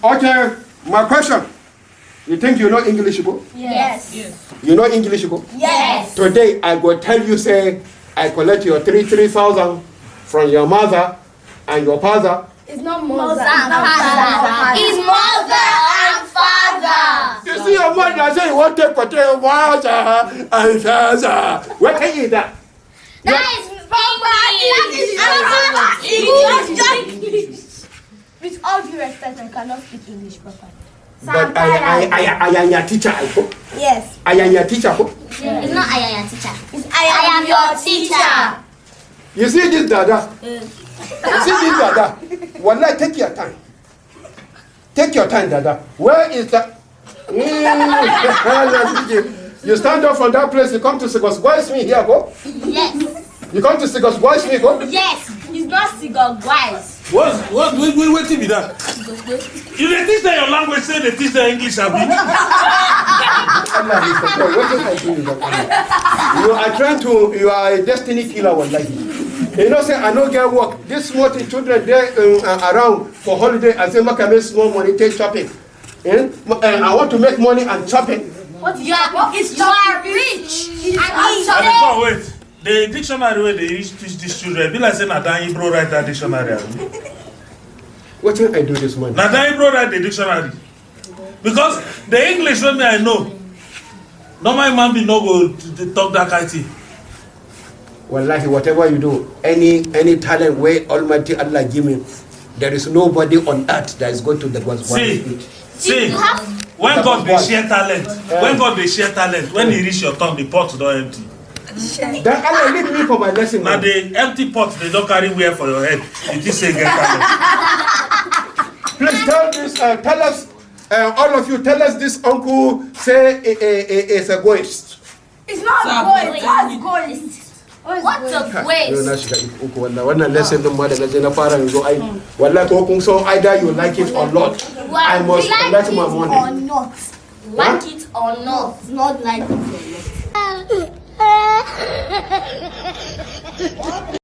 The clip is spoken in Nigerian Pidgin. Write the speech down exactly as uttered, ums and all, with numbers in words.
Okay, my question. You think you know English, go? Yes. You know English, go? Yes. Today I go tell you say I collect your three three thousand from your mother and your father. It's not mother and father. It's mother and father. You see your mother say you want take potato father and father. What can you that? That is English. With all due respect, I cannot speak English properly. But I, I, I, I am your teacher, I go. Yes. I am your teacher, go. It's not I am your teacher. It's I am your teacher. You see this dada? You see this dada? Wallahi, take your time. Take your time, dada. Where is the? Mm. You stand up from that place, you come to Sigos. Why is me here, go? Yes. You come to Sigos. Why is me, go? Yes. It's not Sigos. What what what what wetin be that? You dey teach them your language, say dey teach them English, abi? Allah, Mister Boy, what is I doing? You are trying to, you are a destiny killer, wallahi. You know, say I no get work. This small thing, children dey um, uh, around for holiday. I say make I make small money, take shopping. Eh? M- uh, I want to make money and shopping. What you are? You are rich. And I dey come wait. The dictionary wey dey use teach these children be like say na Dan Ibro write that dictionary, abi? What can I do this money? Na Dan Ibro write the dictionary, because the English wey me I know, normal human being no go t- t- talk that kind thing. Wallahi, whatever you do, any any talent where Almighty Allah give me, there is nobody on earth that is going to the gospel. See, see, when God dey share talent, when God dey share talent, when e reach your turn, the pot don empty. Then Allah lead me for my lesson. Na Now. The empty pot dey don carry wear for your head. You think say you get talent? Please tell this, uh, tell us, uh, all of you, tell us this uncle say i- i- i- is a ghost. It's not going. What's going? What a Yau na waste. shiga uku, uku, wallahi. Wannan lesson din ma da na je na fara yanzu, ai, wallahi, ko kun so, either you like it or not, I must collect my money. Or not. Like it or not. Not like it or not.